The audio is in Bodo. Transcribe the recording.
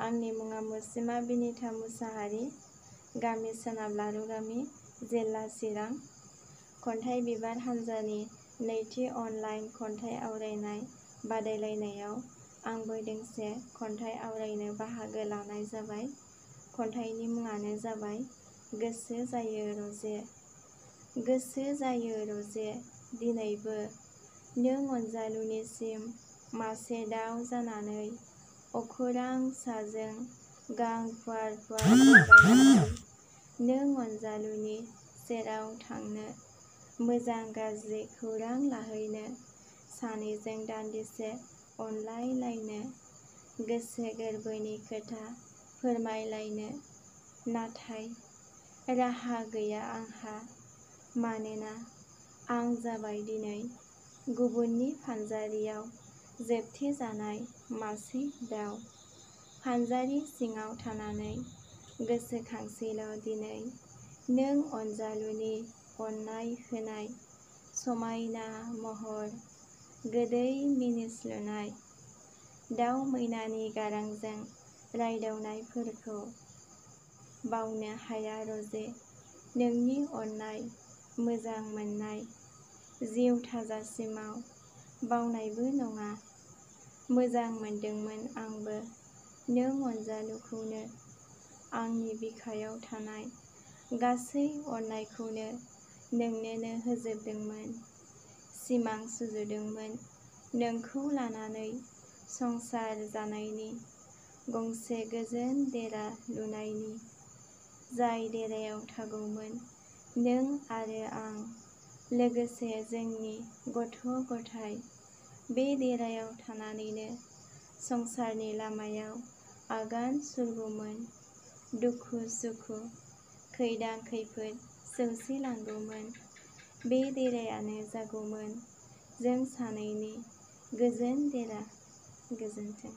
आंनि मुङा मुस्रिमा बिनिता मुसाहारि, गामि सोनाब लारुगामि, जिल्ला चिरां। खन्थाइ बिबार हान्जानि नैथि अनलाइन खन्थाइ आवरायनाय बादायलायनायाव आंबो दोंसे खन्थाइ आवरायनो बाहागो लानाय जाबाय। खन्थाइनि मुङानो जाबाय गोसो जायो रजे। गोसो जायो रजे दिनैबो नों अनजालुनिसिम मासे दाउ जानानै अखोरां साजों गां फुवार फुवार बिरबायनानै नों अनजालुनि सेराव थांनो मोजां गाज्रि खौरां लाहैनो सानैजों दान्दिसे अनलायलायनो गोसो गोरबोनि खोथा फोरमायलायनो। नाथाय राहा गैया आंहा, मानोना आं जाबाय दिनै गुबुननि फानजारियाव जोबथेजानाय मासे दाउ। फानजारि सिङाव थानानै गोसोखांसैल' दिनै नों अनजालुनि अननाय होनाय समायना महर, गोदै मिनिस्लुनाय, दाउ मैनानि गारांजों रायदावनायफोरखौ। बावनो हाया रजे नोंनि अननाय मोजां मोननाय, जिउ थाजासिमाव बावनायबो नङा। मोजां मोनदोंमोन आंबो नों अनजालुखौनो, आंनि बिखायाव थानाय गासै अननायखौनो नोंनोनो होजोबदोंमोन। सिमां सुजुदोंमोन नोंखौ लानानै संसार जानायनि, गंसे गोजोन देरा लुनायनि। जाय देरायाव थागौमोन नों आरो आं, लोगोसे जोंनि गथ' गथाय। बे देरायाव थानानैनो संसारनि लामायाव आगान सुरगौमोन, दुखु सुखु खैदां खैफोद सौसिलांगौमोन। बे देरायानो जागौमोन जों सानैनि गोजोन देरा। गोजोन्थों।